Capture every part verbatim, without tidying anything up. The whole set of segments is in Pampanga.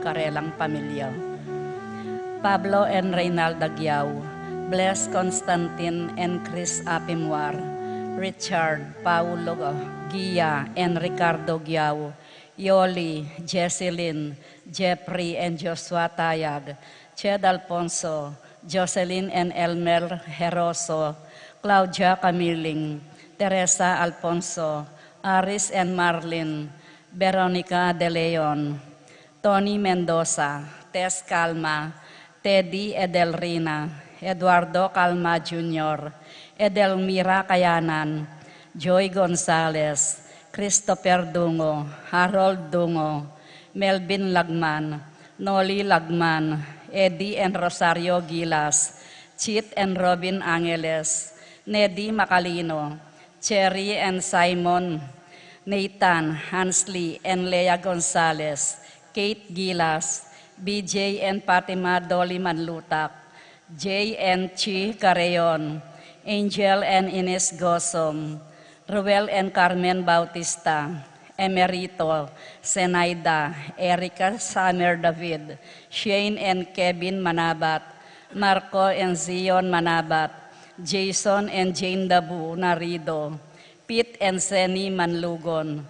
karelang pamilya. Pablo and Reynalda Giao, Bless Constantine and Chris Apimwar, Richard, Paulo, Gia, and Ricardo Giao, Yoli, Jesselyn, Jeffrey, and Joshua Tayag, Ched Alfonso, Jocelyn and Elmer Heroso, Claudia Camiling, Teresa Alfonso, Aris and Marlin, Veronica De Leon, Tony Mendoza, Tess Calma, Teddy Edelrina, Eduardo Calma Junior, Edelmira Kayanan, Joy Gonzalez, Christopher Dungo, Harold Dungo, Melvin Lagman, Noli Lagman, Eddie and Rosario Gilas, Chit and Robin Angeles, Neddy Macalino, Cherry and Simon, Nathan, Hansley and Lea Gonzalez, Kate Gilas, B J and Fatima Dolly Manlutak, Jay and Chi Carreon, Angel and Ines Gosom, Ruel and Carmen Bautista, Emerito, Zenaida, Erica Summer David, Shane and Kevin Manabat, Marco and Zion Manabat, Jason and Jane Dabu Narido, Pete and Senny Manlugon,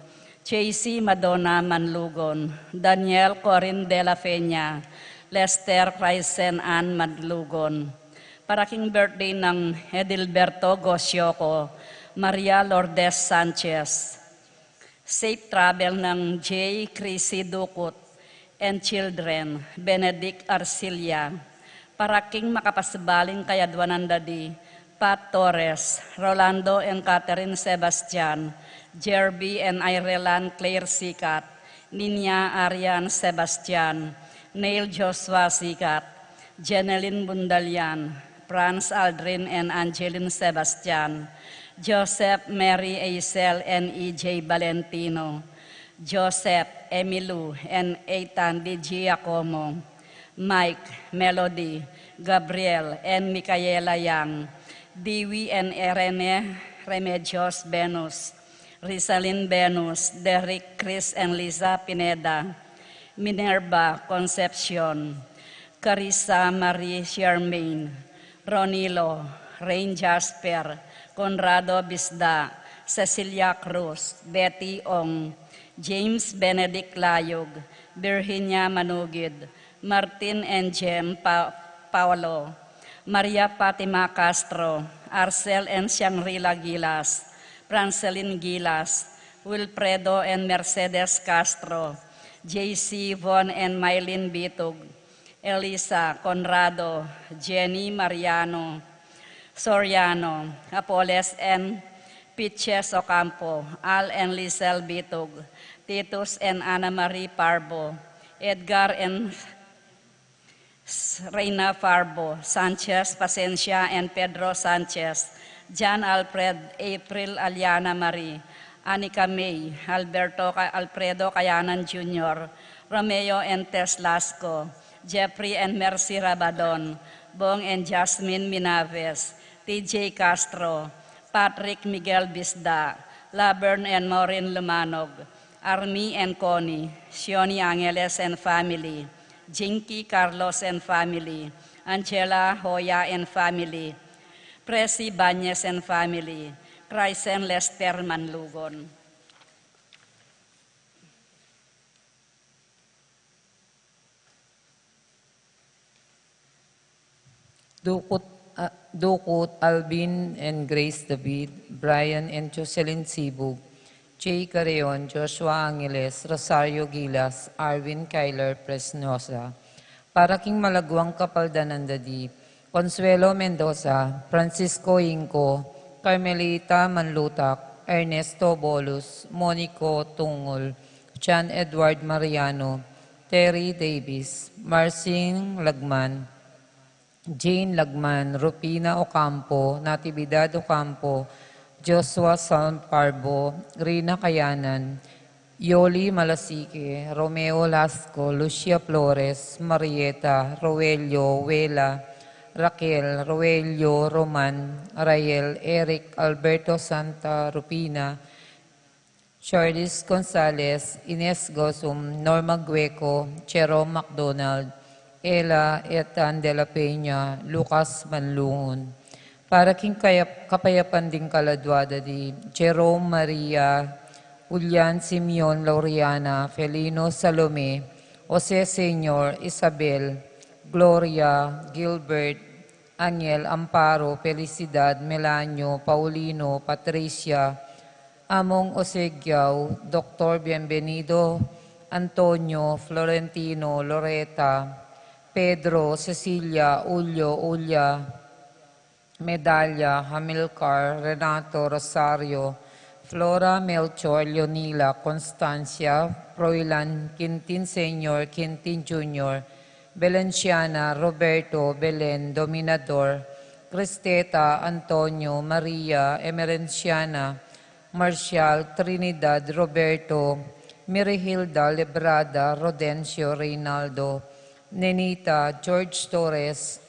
Chasey Madonna Manlugon, Daniel Corin de la Peña, Lester Crysen Ann Manlugon. Para king birthday nang Edilberto Gosioco, Maria Lourdes Sanchez. Safe travel nang J. Chrissy Ducut and children, Benedict Arcilia. Para king makapasabaling kayadwanan dadi, Pat Torres, Rolando and Catherine Sebastian, Jerby and Ireland Claire Sicat, Ninya Arian Sebastian, Neil Joshua Sicat, Jeneline Bundalian, Franz Aldrin and Angeline Sebastian, Joseph, Mary Aisel and E J Valentino, Joseph, Emilu and Ethan D Giacomo, Mike, Melody, Gabriel and Micaela Yang, Dewey and Irene Remedios Venus, Rizalin Venus, Derek, Chris and Lisa Pineda, Minerva Concepcion, Carissa Marie Charmaine, Ronilo, Rain Jasper, Conrado Bisda, Cecilia Cruz, Betty Ong, James Benedict Layug, Virginia Manugid, Martin and Jem Pa-, Paolo, Maria Fatima Castro, Arcel and Shangri-La Gilas, Francelin Gilas, Wilfredo and Mercedes Castro, J C, Von and Mylene Bitug, Elisa, Conrado, Jenny Mariano, Soriano, Apoles and Piches Ocampo, Al and Lisel Bitug, Titus and Ana Marie Parbo, Edgar and Reina Farbo, Sanchez Pasencia and Pedro Sanchez, John Alfred, April Aliana Marie, Anika May, Alberto Ca-, Alfredo Kayanan Junior, Romeo and Tess Lasco, Jeffrey and Mercy Rabadon, Bong and Jasmine Minaves, T J Castro, Patrick Miguel Bisda, Laverne and Maureen Lumanog, Army and Connie, Sioni Angeles and family, Jinky Carlos and family, Angela Hoya and family, Presi Banyes and family, Crysen Lester Manlugon. Dukut, ah, Dukut Alvin and Grace David, Brian and Jocelyn Sibug, Jay Carreon, Joshua Angeles, Rosario Gilas, Arvin Kyler Presnosa. Para king malaguang kapaldanan dadi, Consuelo Mendoza, Francisco Inco, Carmelita Manlutak, Ernesto Bolus, Monico Tungul, John Edward Mariano, Terry Davis, Marcing Lagman, Jane Lagman, Rufina Ocampo, Natividad Ocampo, Joshua Salm Parbo, Rina Kayanan, Yoli Malasique, Romeo Lasco, Lucia Flores, Marieta, Roelio, Wela, Raquel, Roelio, Roman, Rael, Eric, Alberto Santa Rufina, Charles Gonzalez, Ines Gozum, Norma Gueco, Jerome MacDonald, Ella Etan de la Peña, Lucas Manlungun. Para king kayap-, kapayapan ding kaladua da di Jerome Maria, Julian Simeon Laureana, Felino Salome, Jose Senior, Isabel, Gloria, Gilbert, Angel, Amparo, Felicidad, Melanio, Paulino, Patricia, Among Osegiao, Doktor Bienvenido, Antonio, Florentino, Loreta, Pedro, Cecilia, Julio, Julia, Medalla, Hamilcar, Renato, Rosario, Flora, Melchor, Leonila, Constancia, Froilan, Quintin Senior, Quintin Junior, Belenciana, Roberto, Belen, Dominador, Cristeta, Antonio, Maria, Emerenciana, Marcial, Trinidad, Roberto, Mirihilda, Lebrada, Rodencio, Reynaldo, Nenita, George Torres,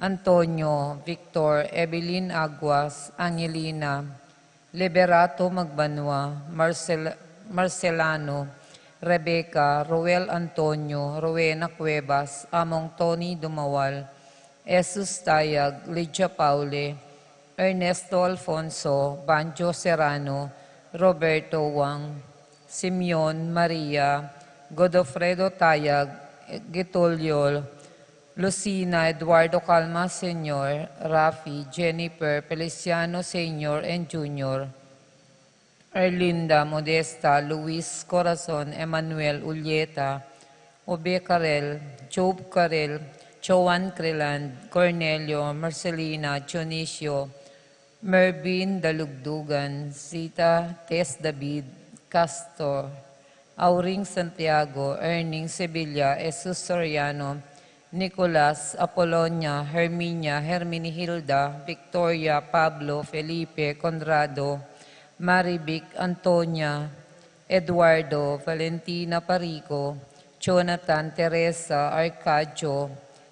Antonio, Victor, Evelyn Aguas, Angelina, Liberato Magbanua, Marcel-, Marcelano, Rebecca, Roel Antonio, Rowena Cuevas, Among Tony Dumawal, Jesus Tayag, Lydia Paule, Ernesto Alfonso, Banjo Serrano, Roberto Wang, Simeon, Maria, Godofredo Tayag, Getulio, Lucina, Eduardo Calma Senior, Rafi, Jennifer, Feliciano Senior and Junior, Erlinda, Modesta, Luis, Corazon, Emmanuel, Ulieta, Obe Carel, Job Carel, Joan Creland, Cornelio, Marcelina, Dionisio, Mervin Dalugdugan, Zita, Tess David, Castor, Auring Santiago, Erning Sevilla, Jesus Soriano, Nicolas, Apolonia, Herminia, Herminihilda, Victoria, Pablo, Felipe, Conrado, Marivic, Antonia, Eduardo, Valentina Parico, Jonathan, Teresa, Arcadio,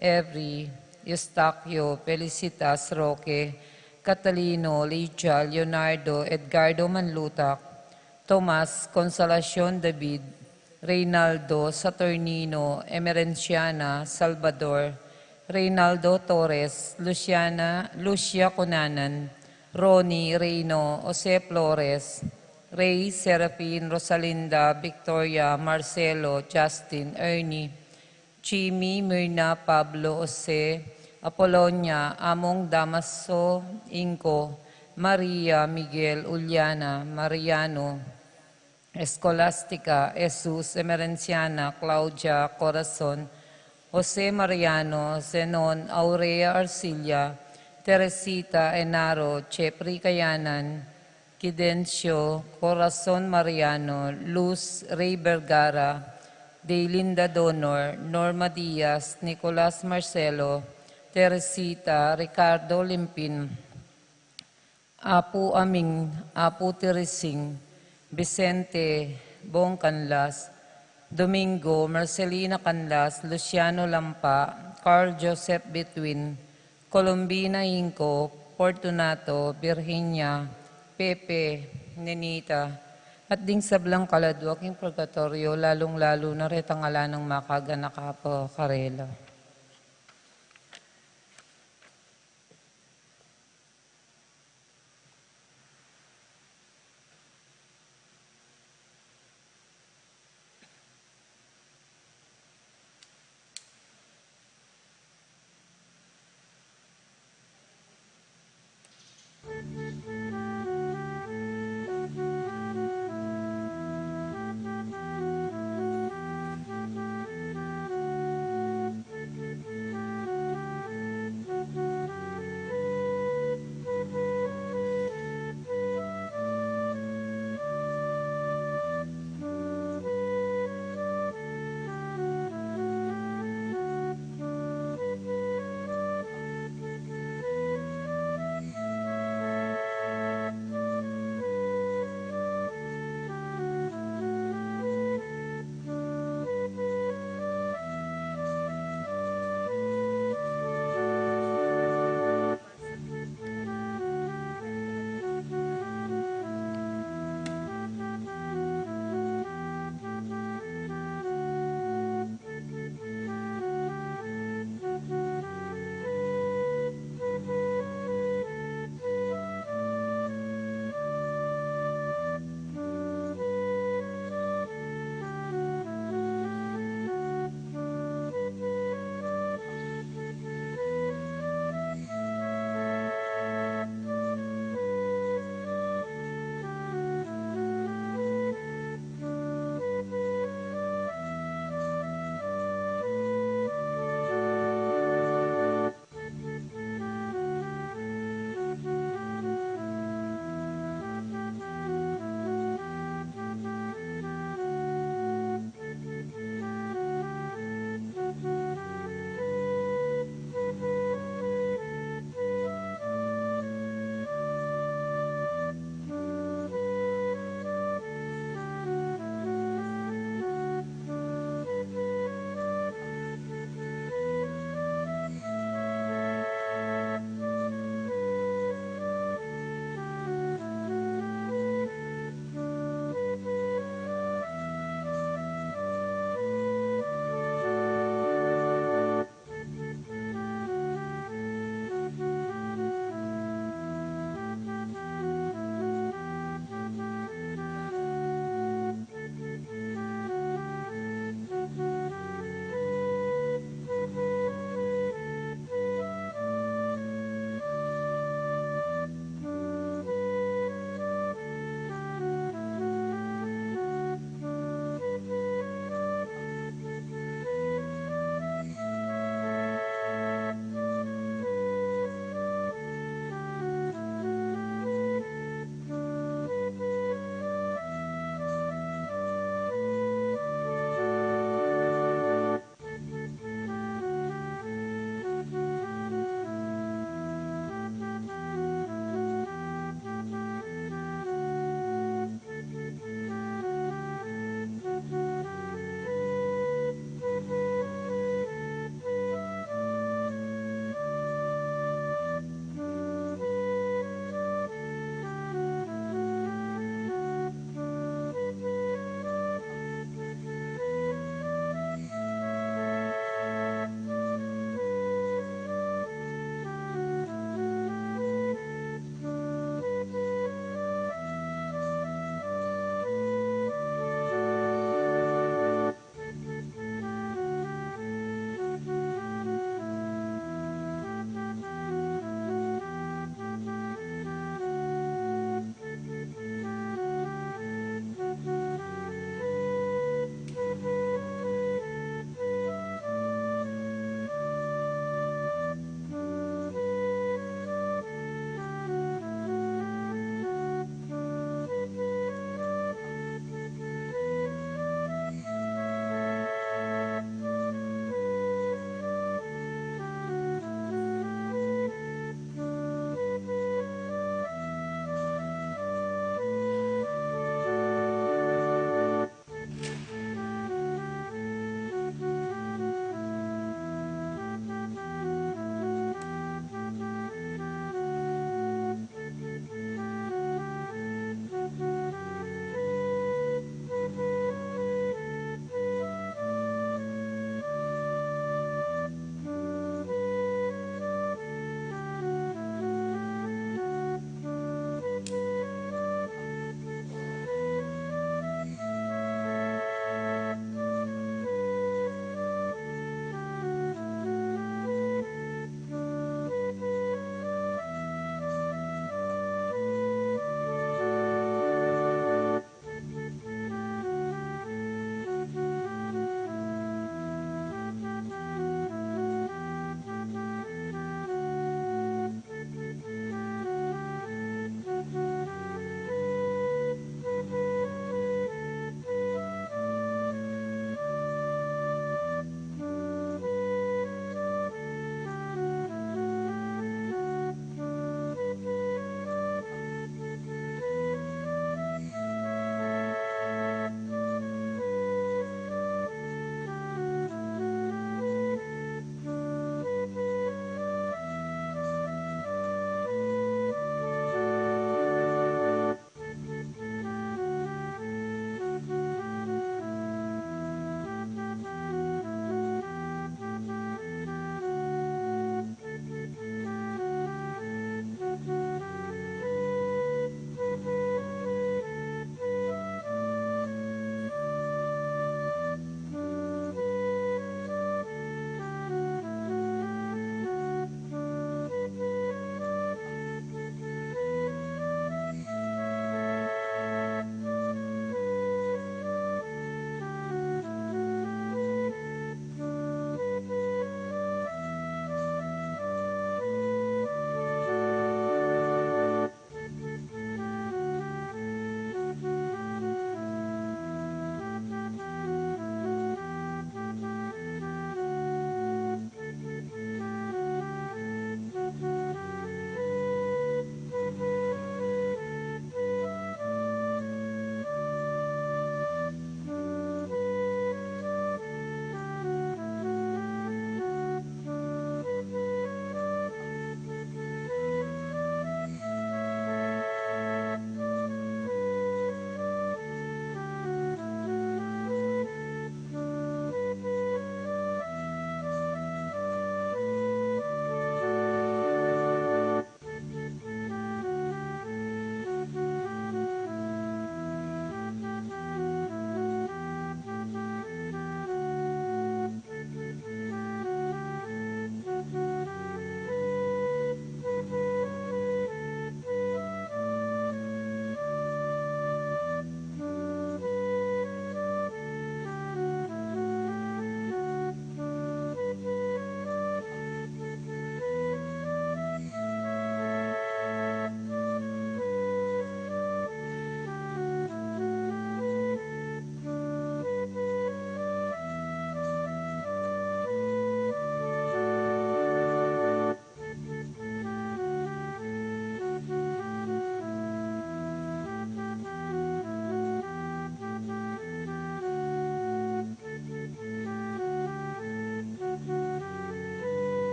Every, Eustaquio, Felicitas, Roque, Catalino, Lydia, Leonardo, Edgardo Manlutac, Tomas, Consolacion David, Reynaldo, Saturnino, Emerenciana, Salvador, Reynaldo Torres, Luciana, Lucia Cunanan, Ronnie, Reyno, Jose Flores, Rey, Serafin, Rosalinda, Victoria, Marcelo, Justin, Ernie, Jimmy, Myrna, Pablo, Jose, Apolonia, Among, Damaso, Inco, Maria, Miguel, Uliana, Mariano, Escolastica, Jesus, Emerenciana, Claudia, Corazon, Jose Mariano, Zenon, Aurea, Arcilia, Teresita, Enaro, Jeffrey Kayanan, Kidencio, Corazon Mariano, Luz, Rey Vergara, Delinda Donor, Norma Diaz, Nicolas Marcelo, Teresita, Ricardo Limpin, Apu Aming, Apu Teresing, Vicente, Bong Canlas, Domingo, Marcelina Canlas, Luciano Lampa, Carl Joseph Betwin, Colombina Inco, Fortunato, Virginia, Pepe, Nenita, at ding sablang kaladua king purgatoryo, lalung-lalu na retang ala nang makaganaka pa karela.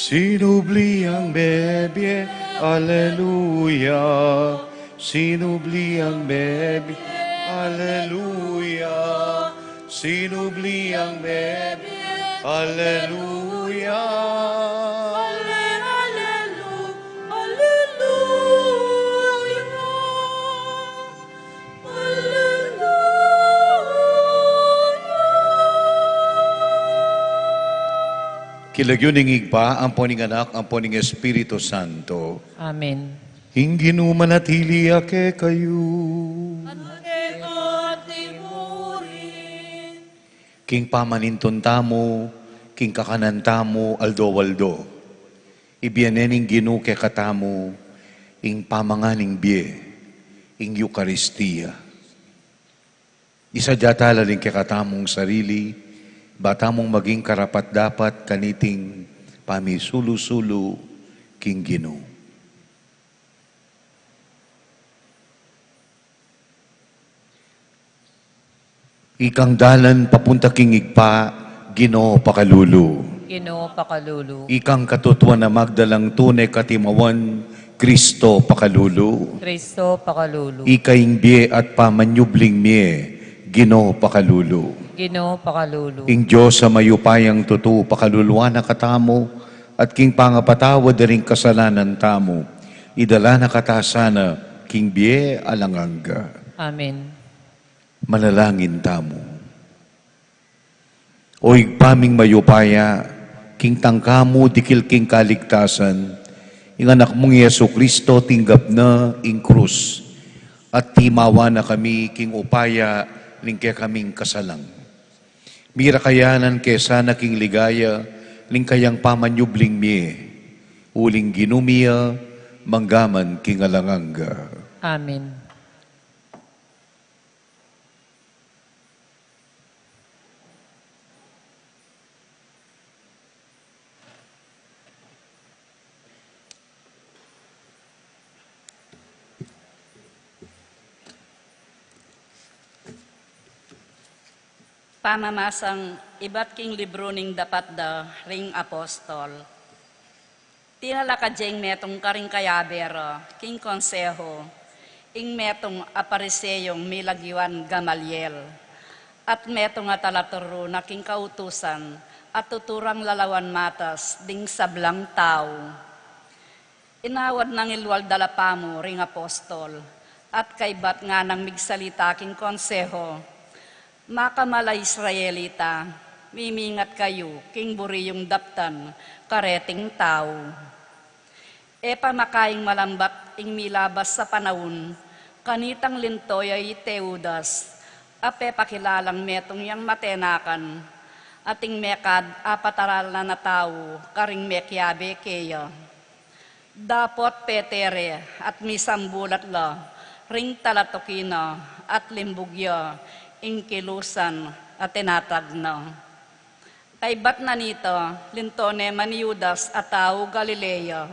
Sinubli ang mebie, aleluya. Sinubli ang mebie, aleluya. Sinubli ang mebie, aleluya. Ale-, alelu-, aleluya. King lagyu ning Ibpa, ampo ning Anak, ampo ning Espiritu Santo. Amen. Ing Ginu manatili ya kekayu. At keka mu rin. King pamanintun tamu, king kakanan tamu aldo-aldo, ibie ne ning Ginu kekatamu ing pamanganing bie, ing Eukaristia. Isadia tala ring kekatamung sarili, ba tamung maging karapat-dapat kaniting pamisulu-sulu king Ginu. Ikang dalan papunta king Ibpa, Ginu pakalulu. Ginu pakalulu. Ikang katutuan a magdalang tune katimawan, Kristo pakalulu. Kristo pakalulu. Ika ing bie at pamanyubling mie, Ginu pakalulu. Ginu pakalulu. Ing Dios a mayupayang tutu pakaluluan na katamu, at king pangapatawad da ring kasalanan tamu, idala na kata sana king bie alang angga. Amen. Manalangin tamu. O Ibpa ming mayupaya, king tangka mu dikil king kaligtasan, ing Anak mung Jesu Kristo tinggap na ing krus, at timawa na kami king upaya ning kekaming kasalang. Mira ka ya nang ke sana king ligaya ning kayang pamanyubling mie, uling Ginu mi ya, mangga man king alang angga. Amen. Pamamasang ibat king libru ning Dapat da ring Apostol. Tinalakad ya ing metung karing kayabe ra king konseho, ing metung a Pariseyong milagyuan Gamaliel, at metung a talaturu na king kautusan a tuturang lalawan matas ding sablang tau. Inawad nang ilwal da la pamu ring apostol, at kaybat nganang migsalita king konseho, Makamala Israelita, mimingat kayu king buri yung daptan kareting tau. E pa makaing malambat ing milabas a panaun, kanitang linto ya i Teudas, a pepakilalang metung yang matenakan, at ing mekad a pataral na na tau karing mekiabe keya. Dapot peter e at misambulat la ring talatuki na at limbug ya ing kilusan a tinatag na. Kaybat na nita, linto ne man i Judas a tau Galilea,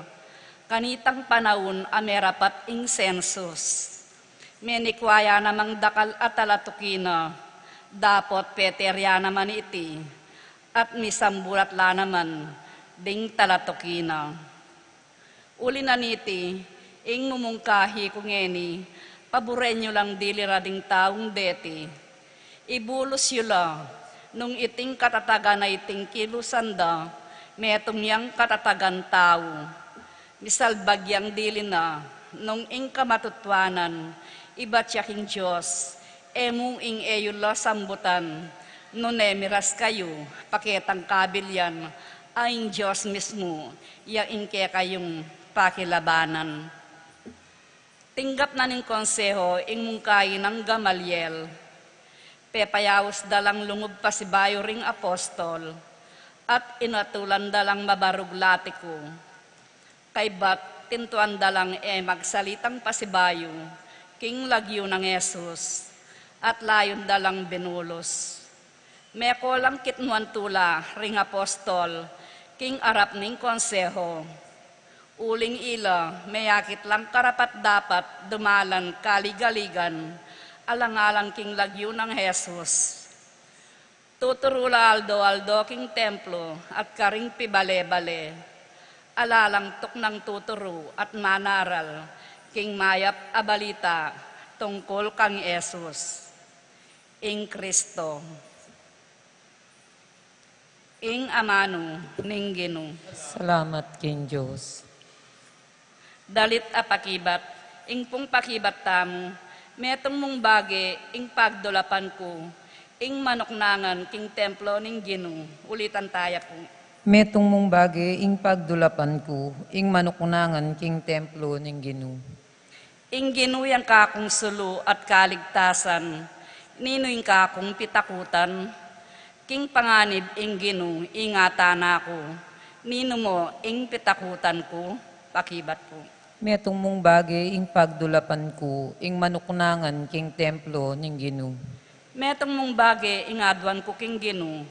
kanitang panaun a merapat ing sensus. Menikwa ya namang dakal a talatuki na, dapot peter ya naman iti, at misambulat la naman ding talatuki na. Uli na niti, ing mumungkahi ku ngeni, paburen yu lang dili ra ding taung deti. Ibulus yu la, nung iting katatagan a iting kilusan da, metung yang katatagan tau. Misalbag yang dili na, nung ing kamatutuanan, ibat ya king Dios, e mu ing e yu la sambutan, nune miras kayu, paketang kabilyan, a ing Dios mismu, ya ing kekayung pakilabanan. Tinggap na ning konseho ing mungkahi nang Gamaliel. Pepayaus da lang lungub pasibayu ring apostol, at inatulan da lang mabarug latiku. Kaybat tintuan da lang e magsalitang pasibayu king lagyu nang Jesus, at layun da lang binulus. Meko lang kitmuan tula ring apostol king arap ning konseho. Uling ila, meyakit lang karapat-dapat dumalan kaligaligan, alang-alang king lagyu nang Jesus. Tuturu la aldo-aldo king templo at karing pibale-bale. Ala lang tuknang tuturu at manaral king mayap a balita tungkul kang Jesus, ing Kristo, ing amanu ning Ginu. Salamat king Dios. Dalit a pakibat, ing pung pakibat tamu, metung mung bage ing pagdulapan ku ing manuknangan king templo ning Ginu. Ulitan taya pu. Metung mung bage ing pagdulapan ku ing manuknangan king templo ning Ginu. Ing Ginu yang kakung sulu at kaligtasan, ninu ing kakung pitakutan? King panganib ing Ginu, ingatan na ku, ninu mo ing pitakutan ku? Pakibat pu. Metung mung bage ing pagdulapan ku ing manuknangan king templo ning Ginu. Metung mung bage ing aduan ku king Ginu,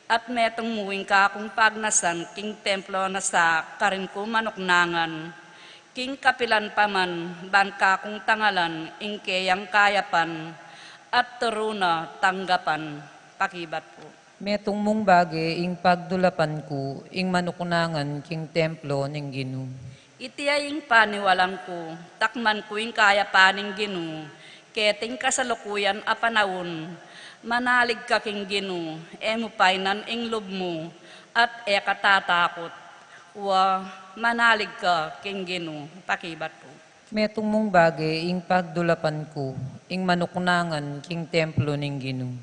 at metung mu ing kakung pagnasan king templo na sa karin ku manuknangan, king kapilan pa man ban kakung tangalan ing keyang kayapan, at turu na tanggapan. Pakibat pu. Metung mung bage ing pagdulapan ku ing manuknangan king templo ning Ginu. Iti ya ing paniwalang ku, takman ku ing kayapan ning Ginu keting kasalukuyan a panaun. Manalig ka king Ginu, e mu painan ing lub mu, at e ka tatakut. Wa, manalig ka king Ginu. Pakibat pu. Metung mung bage ing pagdulapan ku ing manuknangan king templo ning Ginu.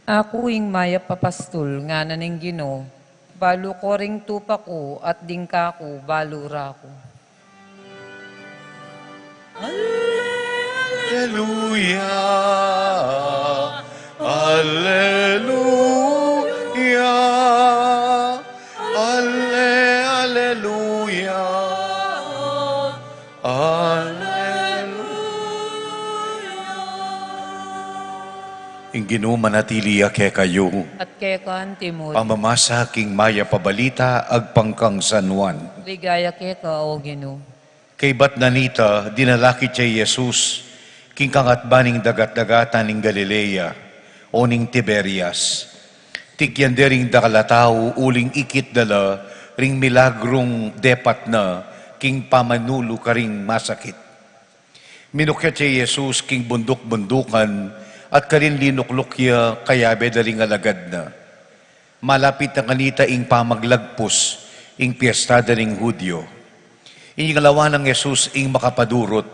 Aku ing mayap a pastul, ngana ning Ginu, balu ko ring tupa ku at ding kaku balu ra ku. Alleluia, alleluia, alle, alleluia. Alleluia. Ing Ginu manatili ya kekayu. At keka antimu rin. Pamamasa king mayap a balita agpang kang San Juan. Ligaya keka, o Ginu. Kaybat na nita, dinala kitsa i Jesus king kangatban ning dagat-dagatan ning Galilea, o ning Tiberias. Tikyan de ring dakal a tau uling ikit da la ring milagrung depat na king pamanulu karing masakit. Minukyat ya i Jesus king bunduk-bundukan at karin linukluk ya kayabe da ring alagad na. Malapit na kanita ing pamaglagpus, ing piesta da ring Judio. Inyang lawan nang Jesus ing makapadurut,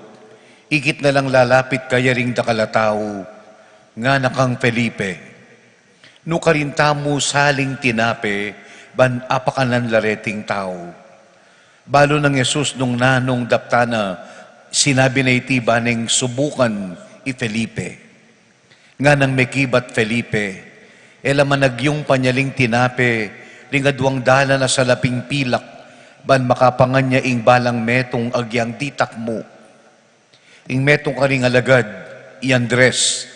ikit na lang lalapit kaya ring dakal a tau, ngana kang Felipe, "Nu karin tamu saling tinape ban apakanan la reting tau?" Balu nang Jesus nung nanung daptan na, sinabi na iti ban neng subukan i Felipe. Nganang mekibat Felipe, "E la man agyung panyaling tinape ring aduang dalan a salaping pilak ban makapangan ya ing balang metung agyang ditak mu?" Ing metung karing alagad, i Andres,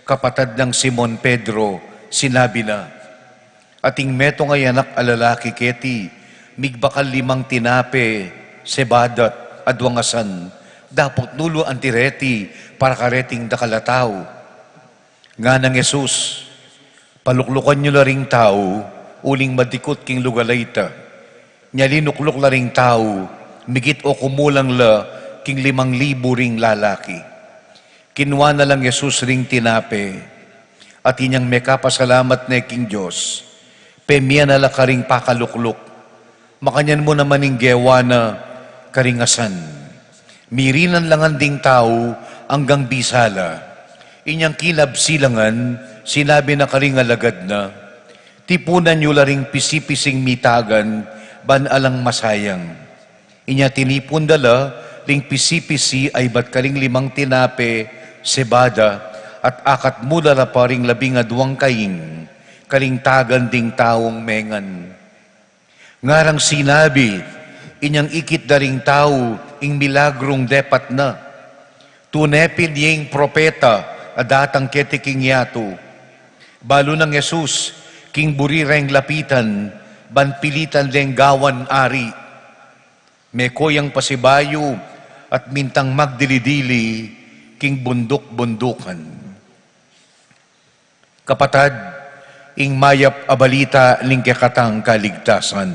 kapatad nang Simon Pedro, sinabi na, "Ating metung a anak a lalaki keti, migbakal limang tinape, sebada't aduang asan, dapot nu la anti reti para kareting dakal a tau?" Nganang Jesus, "Paluklukan yu la ring tau uling madikut king lugal a ita." Nya linukluk la ring tau, migit o kumulang la king limang libu ring lalaki. Kinua na lang Jesus ring tinape, at inyang mekapasalamat ne king Dios, pemie na la karing pakalukluk. Makanyan mu naman ing gewa na karing asan. Mirinan la ngan ding tau anggang bisa la. Inyang kinabsi la ngan, sinabi na karing alagad na, "Tipunan yu la ring pisi-pising mitagan, ban alang masayang." Inya tinipun da la ring pisi-pisi a ibat karing limang tinape, sebada, at akat mu la la pa ring labing aduang kaing karing tagan ding taung mengan. Ngarang sinabi, inyang ikit da ring tau ing milagrung depat na, Tune pin yeng propeta a datang keti king yatu. Balu nang Jesus, king buri reng lapitan, ban pilitan deng gawan ari. Meko yang pasibayu at mintang magdili-dili king bunduk-bundukan. Kapatad, ing mayap a balita ning kekatang kaligtasan.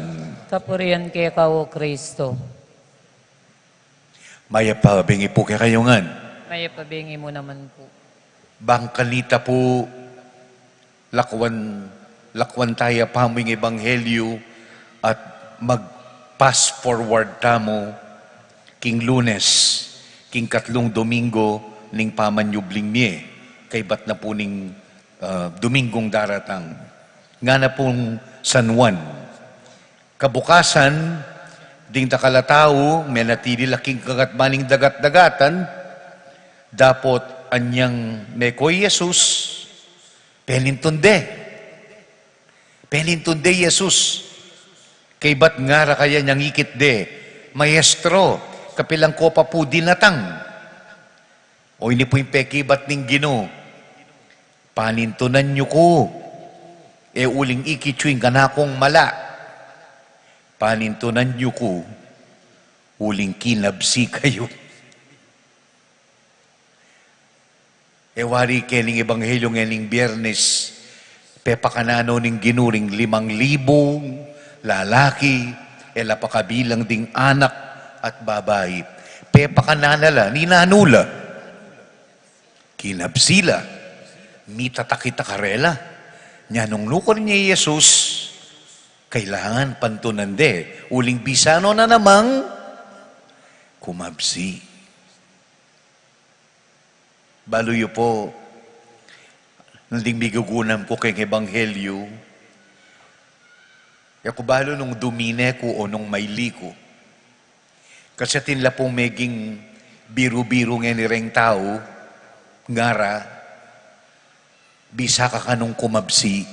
Kapurian keka, O Kristo. Mayap a bingi pu kekayu ngan. Mayap a bingi mu naman pu. Bang kanita pu, lakwan, lakwan taya pa mu ing ebanghelyu at mag-fast forward tamu king Lunes, king katlung Domingo ning pamanyubling mie, kaybat na pu ning, ah, Domingong daratang. Ngana pung San Juan. Kabukasan, ding dakal a tau, menatili la king kagatman ning dagat-dagatan, dapot anyang meko i Jesus, penintun de. Penintun de i Jesus. Kaybat ngara kaya nyang ikit de, Maestro, kapilan ko pa pu dinatang? O ini pu ing pekibat ning Ginu, panintunan yu ku, e uling ikit yu ing kanakung mala. Panintunan yu ku, uling kinabsi kayu. E wari kening ebanghelyu ngening Biernes, pepakananu ning Ginu ring limang libung lalaki, e la pakabilang ding anak at babai. Pepakananu la, ninanu la. Kinabsi la, mitatakit a karela. Nya nung nukarin ya i Jesus, kailangan pantunan de, uling bisa no na namang kumabsi. Balu yu pu, nanding migugunam ku keng ebanghelyu, e ku balu nung dumine ku o nung maili ku. Kasi atin la pung meging biru-biru ngeni reng tau, ngara, bisa ka kanung kumabsi,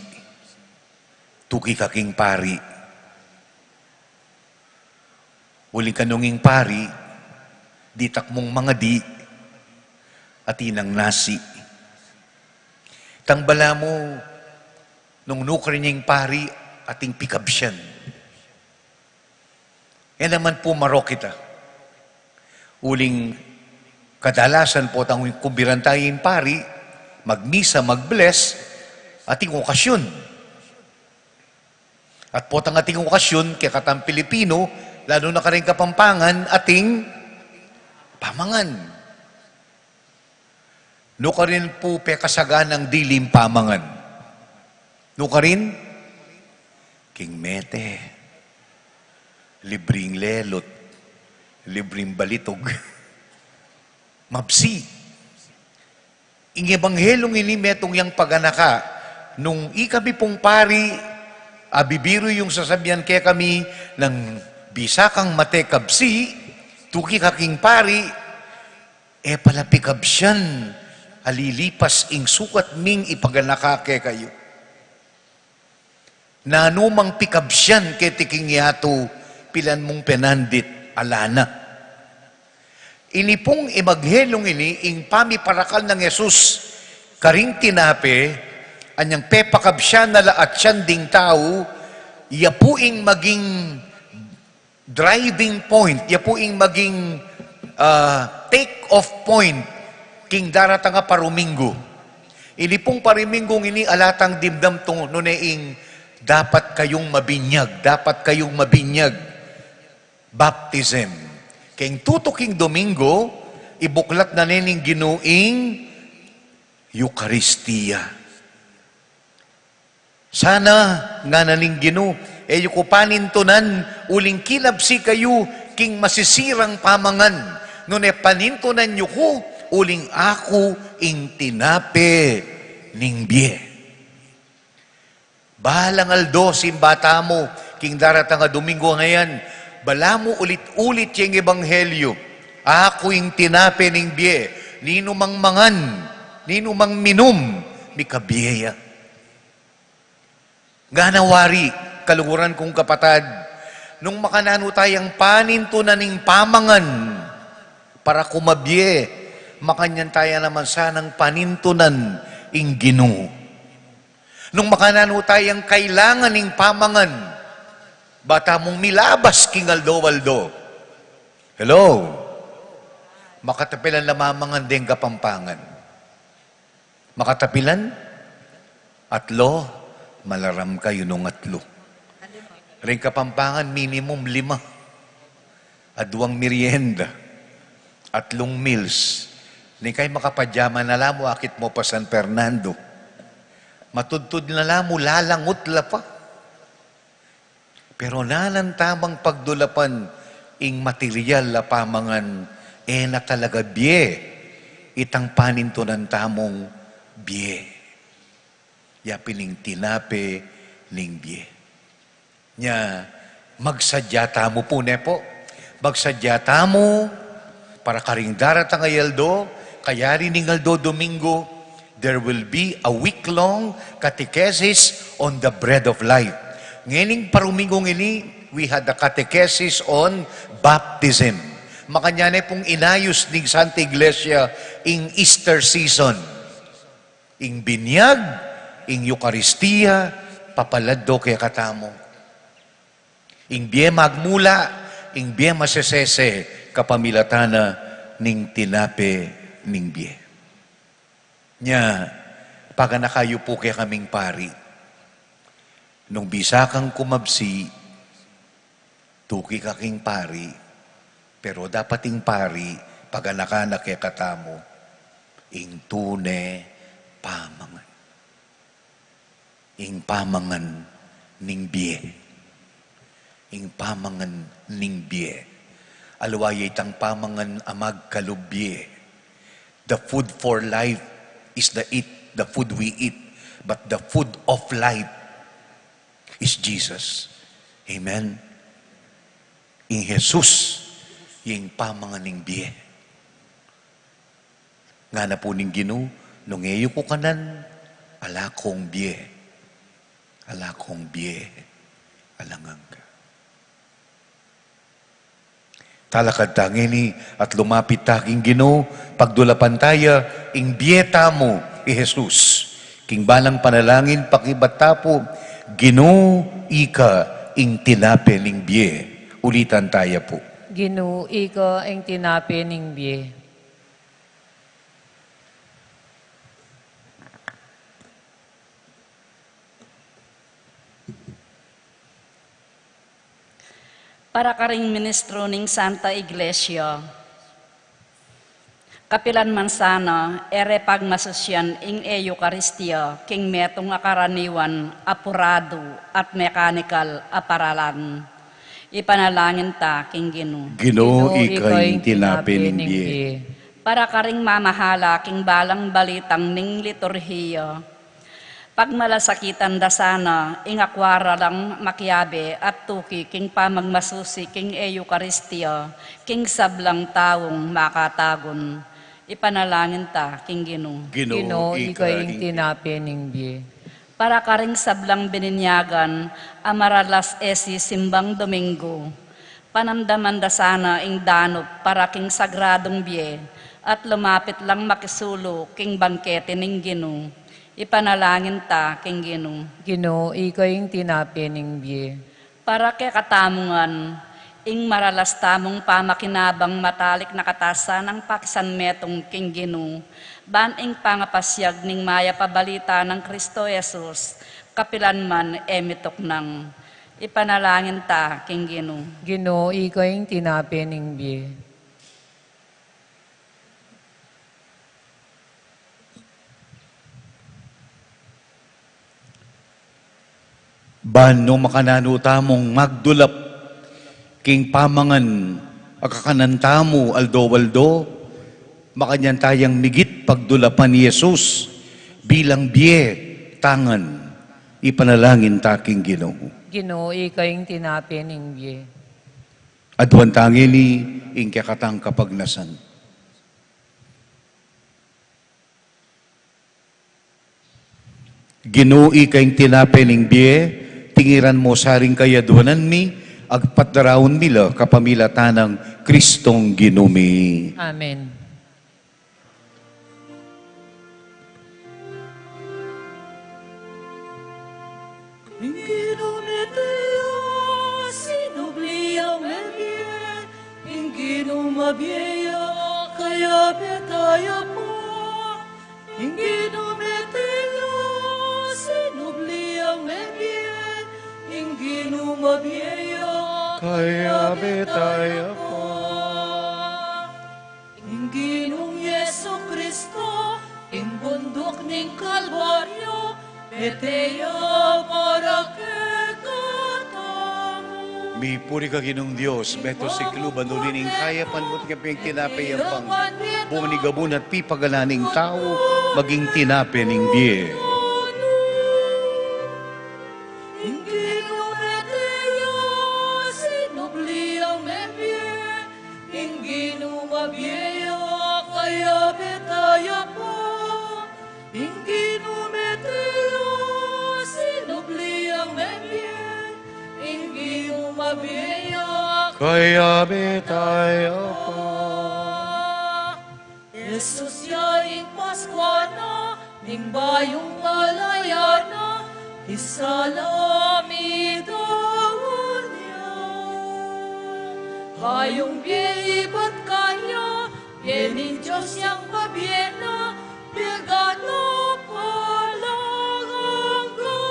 tuki ka king pari. Uling kanung ing pari, ditak mung mangadi, atin nang nasi. Tang balamu, nung nukarin ya ing pari, ating pikabsian. E naman pu marok ita. Uling kadalasan potang kumbiran taya ing pari, magmisa, mag-bless, ating okasyun. At potang ating okasyun, kekatang Pilipino, lalu na karing Kapampangan, ating pamangan. Nukarin pu pekasaganang dili ing pamangan? Nukarin? King mete, libring lelot, libring balitog. Mabsi. Ing ebanghelyu ngeni metung yang paganaka, nung ikami pung pari, abibiru yung sasabian kekami nang bisa kang mate kabsi, tuki ka king pari, e pala pikabsian, alilipas ing sukat ming ipaganaka kekayu. Nanu mang pikabsian keti king yatu, pilan mung penandit, ala na. Ini pung ebanghelyu ngeni, ing pamiparakal nang Jesus karing tinape, anyang pepakabsian na la atyan ding tau, ya pu ing maging driving point, ya pu ing maging, ah, take off point king daratang a paruminggu. Ini pung paruminggu ngeni ala tang dimdam tune ing dapat kayung mabinyag, dapat kayung mabinyag. Baptism. Keng tutuking Domingo, ibuklat na ne ning Ginu ing Eukaristia. Sana, ngana ning Ginu, e yu ku panintunan uling kinabsi kayu king masisirang pamangan, nune panintunan yu ku uling aku ing tinape ning bie. Balang aldo, simba tamu king daratang a Domingo ngeni, balamu ulit-ulit yeng ebanghelyu, aku ing tinape ning bie, ninumang mangan, ninumang minum, mikabie ya. Ngana wari, kaluguran kung kapatad, nung makananu tayang panintunan ing pamangan para kumabie, Makanyan taya naman sanang panintunan ing Ginu. Nung makananu tayang kailangan ing pamangan, ba tamung milabas king aldo-aldo. Hello? Makatapilan la mamangan deng Kapampangan. Makatapilan? Atlo, malaram kayu nung atlo. Ring Kapampangan, minimum lima. Aduang merienda. Atlung meals. Ning kay makapajaman na la mu, akit mu pa San Fernando. Matudtud na la mu, lalangut la pa. Pero nanan tamang pagdulapan ing material a pamangan, e na talaga bie itang panintunan tamung bie. Ya pin ing tinape ning bie. Nya, magsadya tamu pu, ne pu? Magsadya tamu para karing daratang a aldo, kayari ning aldo Domingo, there will be a week-long catechesis on the bread of life. Ngening parumingong ini, we had the catechesis on baptism. Makanyan ne pung inayus ning Santa Iglesia ing Easter season. Ing binyag, ing Eukaristia, papaladdo kekatamu. Ing bie magmula, ing bie masesese, kapamilatan na ning tinape ning bie. Nya, paganaka yu pu kekaming pari. Nung bisa kang kumabsi, tuki ka king pari, pero dapat ing pari, paganaka na kekatamu, ing tune pamangan. Ing pamangan ning bie. Ing pamangan ning bie. Aliwa ya itang pamangan a magkalub bie. The food for life is the eat, the food we eat, but the food of life is Jesus. Amen? Ing Jesus, ya ing pamangan ning bie. Ngana pu ning Ginu, nung e yu ku kanan, ala kung bie. Ala kung bie. Alang angga. Talakad ta ngeni at lumapit ta king Ginu, pagdulapan taya ing bie tamu i Jesus. King balang panalangin pakibat ta pu, Ginu, ika ing tinape ning bie. Ulitan taya pu. Ginu, ika ing tinape ning bie. Para karing ministro ning Santa Iglesia, kapilan man sana, e re pagmasusyan ing Eukaristia king metung a karaniwan a puradu at mekanikal a paralan. Ipanalangin ta king Ginu. Ginu, ika ing tinape ning bie. Para karing mamahala king balang balitang ning liturhiya, pagmalasakitan da sana ing akua ra lang makiabe at tuki king pamagmasusi king Eukaristia king sablang taung makatagun. Ipanalangin ta king Ginu. Ginu, ika ing tinape ning bie. Para karing sablang bininyagan a maralas e sisimbang Domingo, panamdaman da sana ing danup para king sagradung bie at lumapit lang makisulu king bangkete ning Ginu. Ipanalangin ta king Ginu. Ginu, ika ing tinape ning bie. Para kekatamu ngan, ing maralas tamung pamakinabang matalik na katasanang pakisanmetung king Ginu, ban ing pangapasiag ning mayap a balita nang Kristo Jesus, kapilan man e mituknang. Ipanalangin ta king Ginu. Ginu, ika ing tinape ning bie. Ban nung makananu tamung magdulap king pamangan a kakanan tamu aldo-aldo, makanyan tayang migit pagdulapan i Jesus bilang bie ta ngan. Ipanalangin ta king Ginu. Ginu, ika ing tinape ning bie. Aduan ta ngeni ing kekatang kapagnasan. Ginu, ika ing tinape ning bie, tingiran mu sa ring kayaduanan mi, agpatdaraun mi la kapamilatan nang Kristong Ginu mi. Amen. Mabie ya, kayabe taya pa. Ing Ginu mete ya, sinubli yang mebie. Ing Ginu mabie ya, kayabe taya pa. Ing Ginung Jesucristo, ing bunduk ning Kalbaryo, mete ya para kekatamu. Mipuri ka Ginung Dios, meto sikluban uli ning kayapan mu, tinapyang tinape yang pang bunga ning gabun at pipagalan ning tau, maging tinape ning bie. Ing Ginu mete ya, sinubli yang mebie. Ing Ginu mabie ya, kayabe taya pa. Ing Ginu mete ya, sinubli yang mebie. Ing Ginu mabie ya, kayabe taya pa. Jesus ya ing Paskwa na, ning bayung palayar na, ing sala mi daun ya. Bayung bie ibat kanya, bie ning Dios yang mabie na, bie ganap alang angga.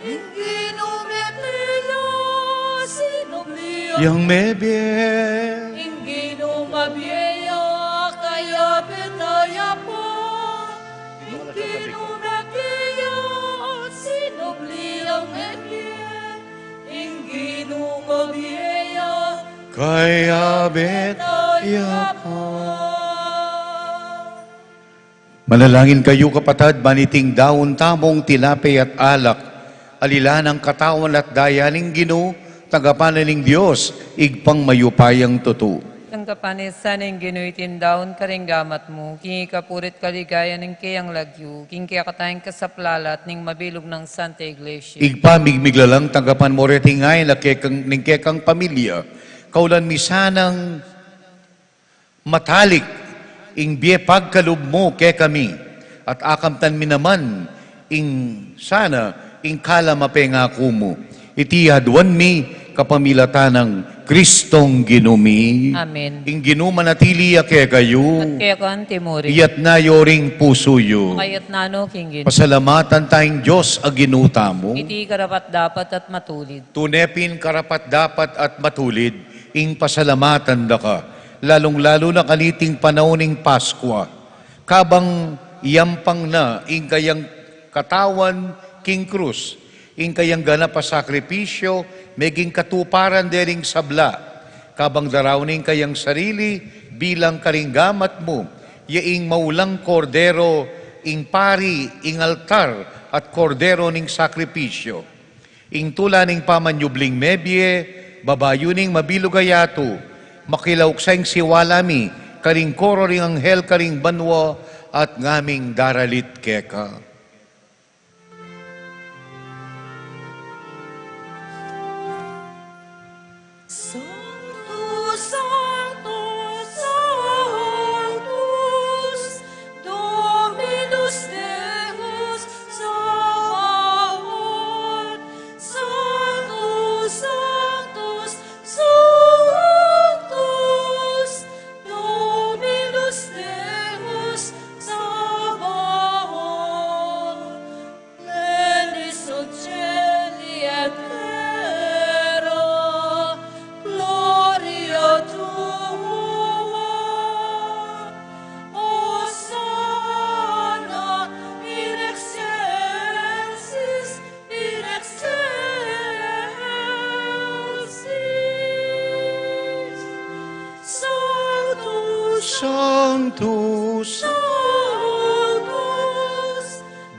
Ing Ginu mete ya, sinubli yang mebie. Ing Ginu mabie ya, kayabe taya pa. Ing Ginu mete ya, sinubli yang mebie. Ing Ginu mabie ya, kayabe taya pa. Manalangin kayu, kapatad, ban iting daun tamung tinape at alak, alilan nang katawan at daya ning Ginu, tanggapan na ning Dios, Ibpang mayupayang tutu. Tanggapan na sana ning Ginu iting daun karing gamat mu, king ikapuri't kaligayan ning keyang lagyu, king kekatang kasaplalan at ning mabilug nang Santa Iglesia. Ibpa mi miglalang, tanggapan mu reting ain a kekang, ning kekang pamilya, kaulan mi sanang matalik ing bie pagkalub mu kekami, at akamtan mi naman ing sana ing kalam a pengaku mu. Iti aduan mi kapamilatan nang Kristong Ginu mi. Amen. Ing Ginu manatili ya kekayu. At keka mu rin. Iyatas yu ring pusu yu. Iyatas na no king Ginu. Pasalamatan taya ing Dios a Ginu tamu. Iti karapat-dapat at matulid. Tune pin karapat-dapat at matulid ing pasalamatan da ka, lalung-lalu na kaniting panaun ning Paskwa, kabang yampang na ing kayang katawan king krus, ing kayang ganap a sakripisyo, meging katuparan dering sabla, kabang daraun ing kayang sarili bilang karing gamat mu, ya ing maulang kordero, ing pari, ing altar, at kordero ning sakripisyo. Ing tula ning pamanyubling mebie, babayu ning mabilug a yatu, makilauksay ing siwala mi karing koro ring anghel karing banua, at ngaming daralit keka. Sanctus, Sanctus, Sanctus, Dominus Deus Sabaoth. Sanctus, Sanctus, Sanctus, Dominus Deus Sabaoth. Pleni sunt caeli et terra gloria tua. Hosanna in excelsis, in excelsis. Sanctus, Sanctus, Sanctus,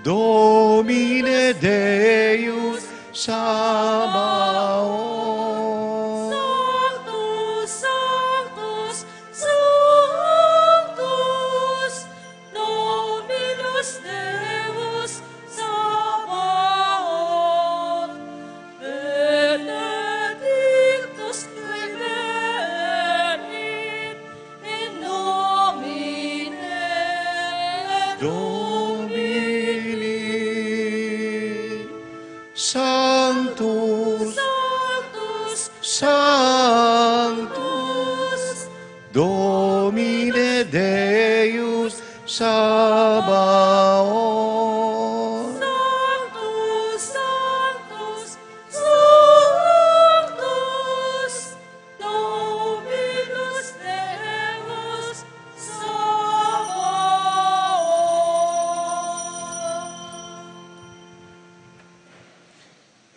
Domine Deus Sabaoth. Sanctus, Sanctus, Sanctus, Dominus Deus Sabaoth. Benedictus qui venit in nomine Domini. Sanctus, Domine Deus Sabaoth. Sanctus, Sanctus, Sanctus, Dominus Deus Sabaoth.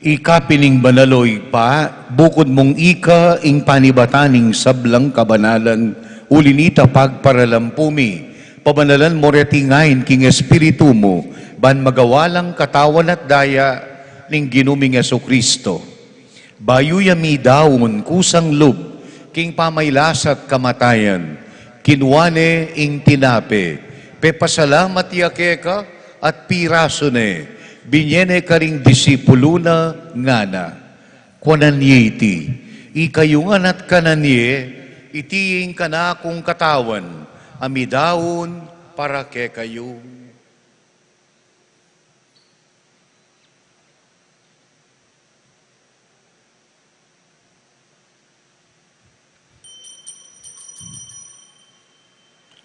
Ika pin ing banal, o Ibpa, bukud mung ika ing panibatan ning sablang kabanalan, uli na nita pagparalampu mi, pabanalan mu reti ngeni king Espiritu mu, ban magawa lang katawan at daya ning Ginu ming Jesucristo. Bayu ya midaun kusang lub king pamailas at kamatayan, kinua ne ing tinape, pepasalamat ya keka, at pirasu ne, binye ne karing disipulu na, ngana: Kuanan ye iti, ikayu ngan, at kanan ye, iti ing kanakung katawan, a midaun para kekayu.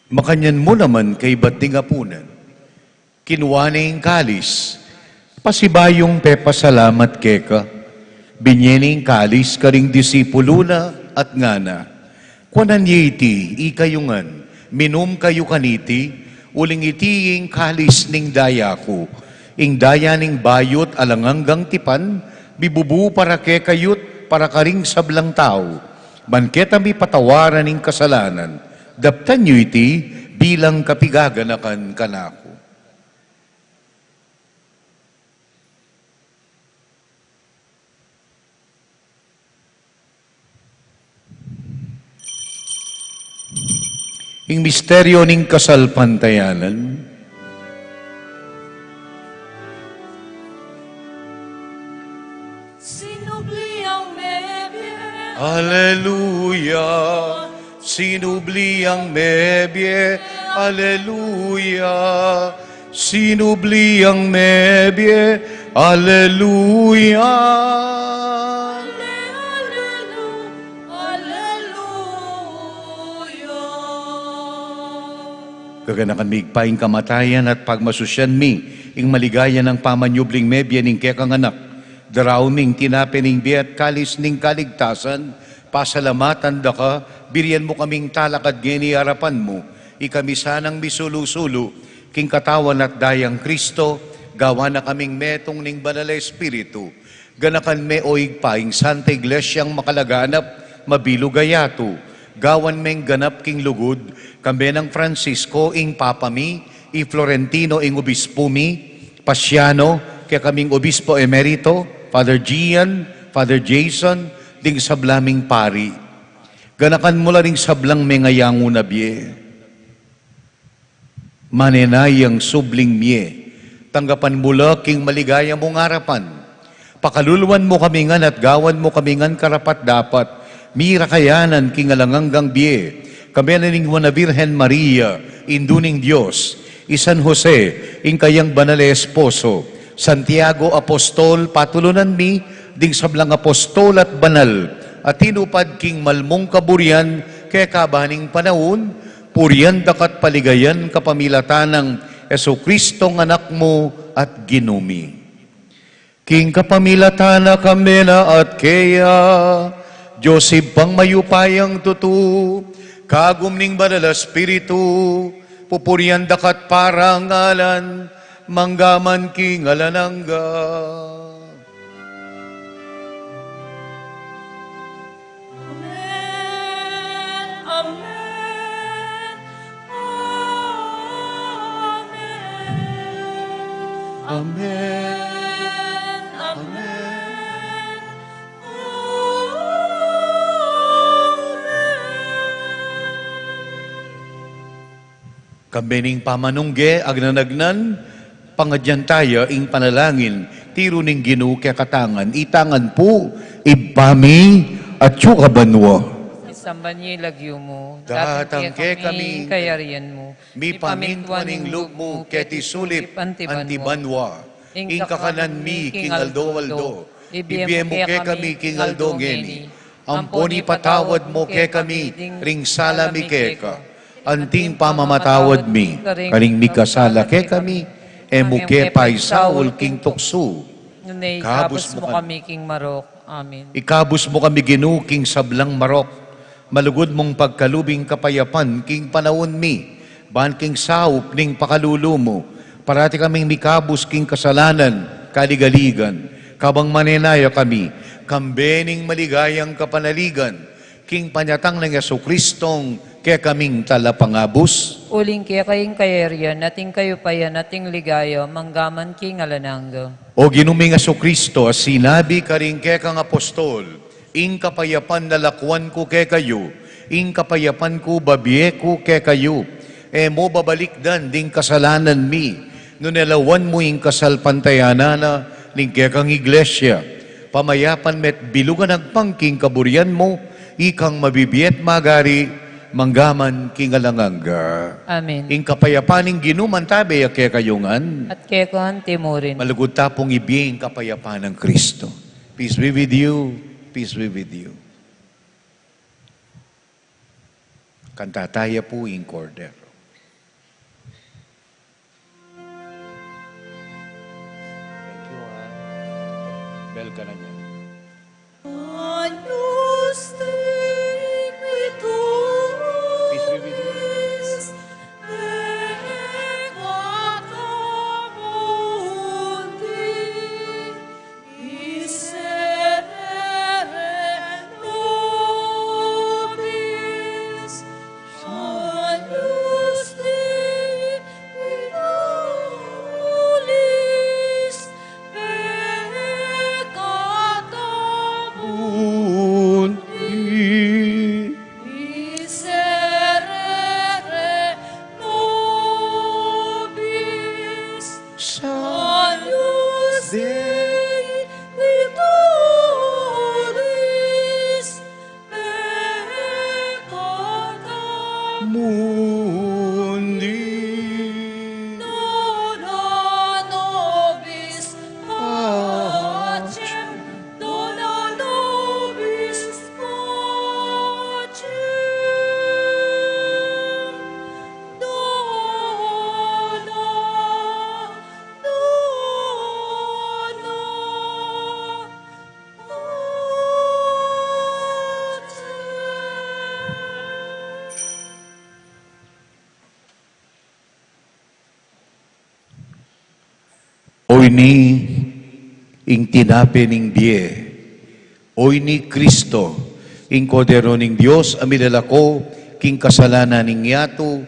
Makanyan mu naman kaybat ning apunan, kinua ne ing kalis, pasibayung pepasalamat keka, binye ne ing kalis karing disipulu na, at ngana: Kuanan ye iti, ikayu ngan, minum kayu kaniti, uling iti ing kalis ning daya ku, ing daya ning bayu't alang anggang tipan, mibubu para kekayu't para karing sablang tau, ban keta mipatawaran ing kasalanan. Daptan yu iti bilang kapigaganakan kanaku. Ing misteryu ning kasalpantayanan. Sinubli yang mebie. Aleluya. Sinubli yang mebie. Aleluya. Sinubli yang mebie. Aleluya. Ale-, alelu-, aleluya. Gaganakan mi, Ibpa, ing kamatayan at pagmasusyan mi ing maligaya nang pamanyubling mebie ning kekang Anak. Daraun mi ing tinape ning bie at kalis ning kaligtasan, pasalamatan da ka, birian mu kaming talakad ngeni arapan mu, ikami sanang misulu-sulu king katawan at dayang Kristo, gawan na kaming metung ning Banal a Espiritu. Ganakan me, o Ibpa, ing Santa Iglesiang makalaganap, mabilug a yatu, gawan meng ganap king lugud, kambe nang Francisco ing Papa mi, i Florentino ing Obispu mi, Pasiano, kekaming Obispo Emerito, Father Gian, Father Jason, ding sabla ming pari. Ganakan mu la ring sablang mengayangu na bie. Manenaya ing subling mie. Tanggapan mu la king maligaya mung arapan. Pakaluluan mu kami ngan at gawan mu kami ngan karapat-dapat mirakayanan king alang anggang bie. Kambe na ning Nuan a Birhen Maria, Indu ning Dios, i San Jose, ing kayang banal a esposo, Santiago Apostol, patulunan mi ding sablang apostol at banal a tinupad king malmung kaburian keka ban ning panaun, purian da ka't paligayan kapamilatan nang Jesucristong Anak mu at Ginu mi. King kapamilatan na, kambe na at keya, Dios Ibpang mayupayang tutu, kagum ning Banal a Espiritu, pupurian da ka't parangalan, mangga man king alang angga. Amen. Amen. Amen. Amen. Amen. Amen. Kambe ning pamanungge, agnan-agnan, pangadyan taya ing panalangin, tiru ning Ginu kekatamu ngan, itangan pu, Ibpa mi, atsu ka banua. Misamban ya ing lagyu mu, datang kekami ing kayarian mu, mipamintuan ing lub mu, keti sulip anti banua. Ing kakanan mi king aldo-aldo, ibie mu kekami king aldo ngeni. Ampon ipatawad mu kekami ring sala mi keka, anting pamamatawad mi karing mikasala kekami, e mu ke paisaul king tuksu. Nune ikabus mu kami king marok. Amen. Ikabus mu kami, Ginu, king sablang marok, malugud mung pagkalub ing kapayapan king panaun mi, ban king saup ning pakalulu mu, parati kaming mikabus king kasalanan, kaligaligan, kabang manenaya kami kambe ning maligayang kapanaligan, king panyatang nang Jesucristong kekaming Talapangabus. Uling keka ing kayarian, at ing kayupayan, at ing ligaya, manggaman king alang angga. O Ginu ming Jesucristo, a sinabi karing kekang apostol, ing kapayapan lalakwan ku kekayu, ing kapayapan ku babie ku kekayu, e mu babalikdan ding kasalanan mi, nune lawan mu ing kasalpantayanan na ning kekang iglesia, pamayapan me't bilugan agpang king kaburian mu, ikang mabibie't magari, manggaman king alang angga. Amen. Ing kapayapan ning Ginu mantabe ya kekayu ngan. At keka anti mu rin. Malugud ta pung ibie ing kapayapan nang Kristo. Peace be with you. Peace be with you. Kanta taya pu ing Kordero. Thank you, ha. Bel ka na niya. Peace be with you. Miserere nobis. Salus Dei, qui tollis peccata mundi. Dona nobis pacem. Dona nobis pacem. Dona, dona pacem. O ini ing tinape ning bie. O ini Kristo, ing Kordero ning Dios, a milalako king kasalanan ning yatu.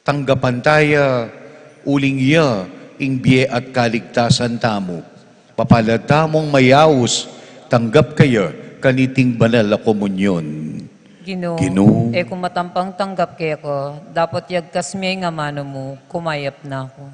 Tanggapan taya uling iya ing bie at kaligtasan tamu. Papalad tamung mayaus tanggap kaya kaniting banal a komunyon. Ginu, Ginu, e ku matampang tanggap keka, dapot yagkas me ing amanu mu, kumayap na ku.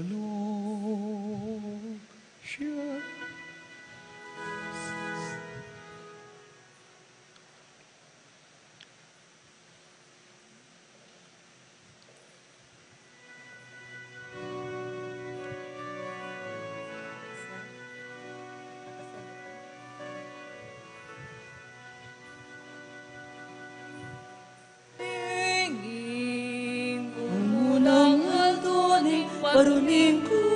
Shalom. Shalom. Ing unang aldo ning paruning ku,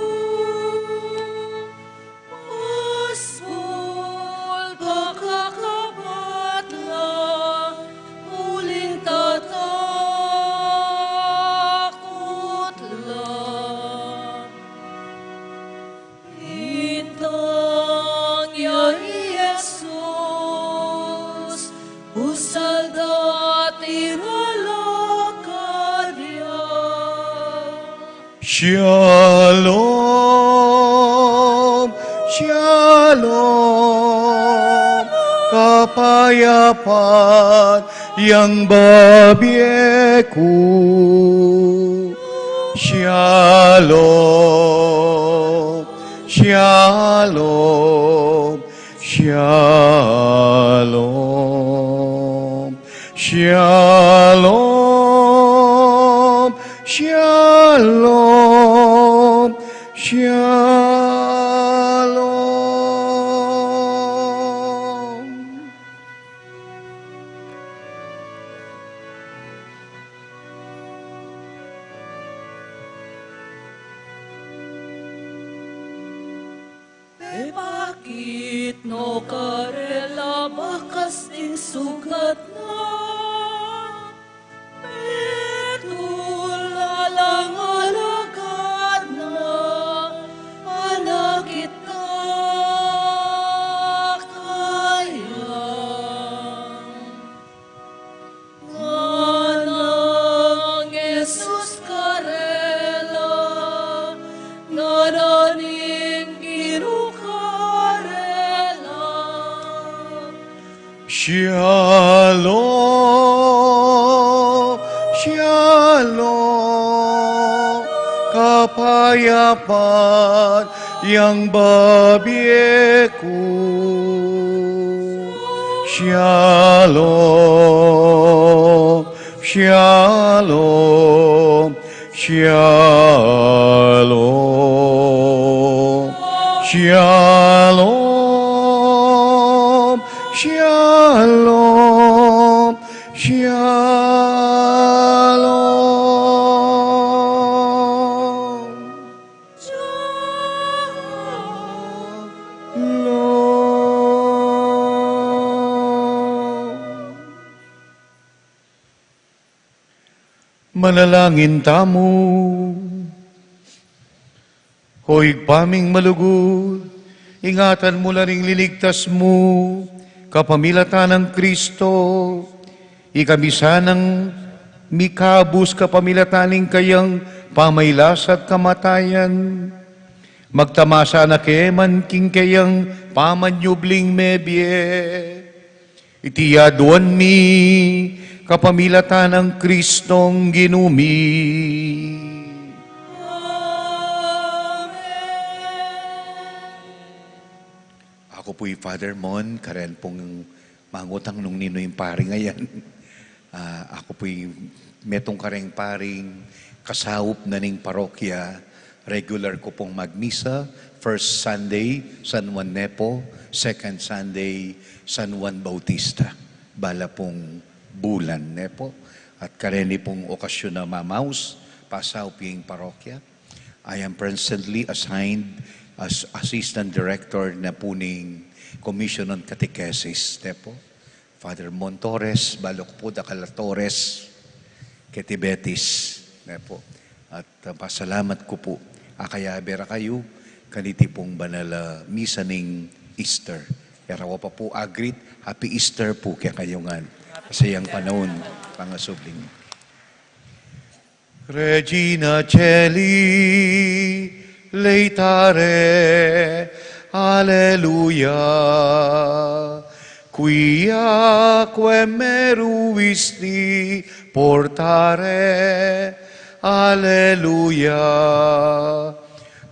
paspol pakakabat la uling tata. Shalom, shalom, kapayapan yang bibie ku. Shalom, shalom, shalom, shalom, shalom, shalom. Pepakit no karela bakas ding sugat na, petulan lang alagad na, panakit na kaya. Nganang Jesus karela, ngana ning Ginu karela. Shalom, shalom, kapayapan yang bibie ku. Shalom, shalom, shalom, shalom, shalom, shalom. Manalangin tamu. O Ibpa ming malugud, ingatan mu la ring liligtas mu kapamilatan nang Kristo, ikami sanang mikabus kapamilatan ning kayang pamailasa at kamatayan. Magtamasa na ke man king kayang pamanyubling mebie. Iti aduan mi kapamilatan nang Kristong Ginu mi. Amen. Aku pu'y Father Mon, karen pung mangutang nung ninu ing pari ngayan. Ah, aku pu'y metung kareng paring kasaup na ning parokya. Regular ku pung magmisa, first Sunday, San Juan Nepo, second Sunday, San Juan Bautista. Bala pung bulan, Nepo. At kareni pung okasyon na mamaus, pasaup ing parokya. I am presently assigned as Assistant Director na pu ning Commission on Catechesis, Nepo. Father Mon Torres, balu ku pu dakal a Torres, keti Betis, Nepo. At, uh, pasalamat ku pu, akayabe ra kayu kaniti pung banal a misa ning Easter. E rawa pa pu agrit, Happy Easter pu kekayu ngan. Kasi yang panaun, pangasubling. Regina Caeli, laetare, alleluia. Quia quem meruisti portare, alleluia.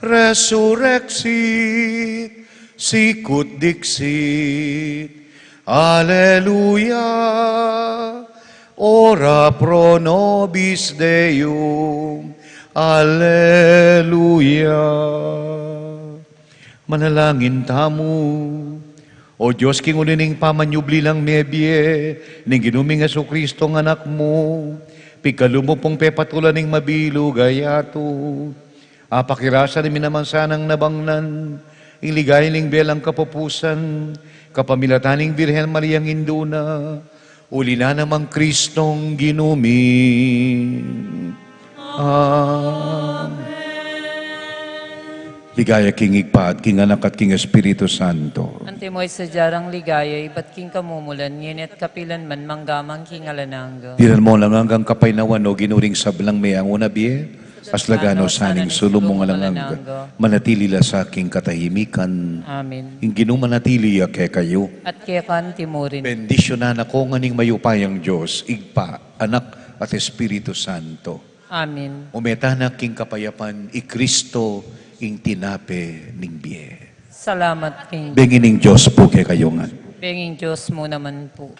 Resurrexit, sicut dixit, alleluia. Ora pro nobis Deum, alleluia. Manalangin tamu. O Dios, king uli ning pamanyubli lang mebie ning Ginu ming Jesucristo a Anak mu, pigkalub mu pung pepatulan ing mabilug a yatu. Apakirasan mi naman sanang nabangnan ing ligaya ning belang kapupusan, kapamilatan ning Birhen Mariang Indu na, uli na nang Kristong Ginu mi. Amen. Ligaya king Ibpa, at king Anak, at king Espiritu Santo. Antimo ing sadya nang ligaya, ibat king kamumulan, ngeni at kapilan man, mangga man king alang angga. Dinan mu ngan ing kapaynawan, O Ginu, ring sablang meangu na bie. Aslagan no sa ning sulu mung alang angga, manatili la sa king katahimikan. Amen. Ing Ginu manatili ya kekayu. At keka mu rin. Bendisyunan na kayu ngan ning mayupayang Dios, Ibpa, Anak, at Espiritu Santo. Amen. Ume tana king kapayapan, i Kristo ing tinape ning bie. Salamat king Bengin ning Dios pu kekayu ngan. Bengin Dios mu naman pu.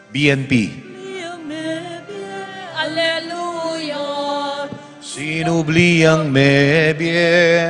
B N P. Aleluya. Sinubli yang mebie.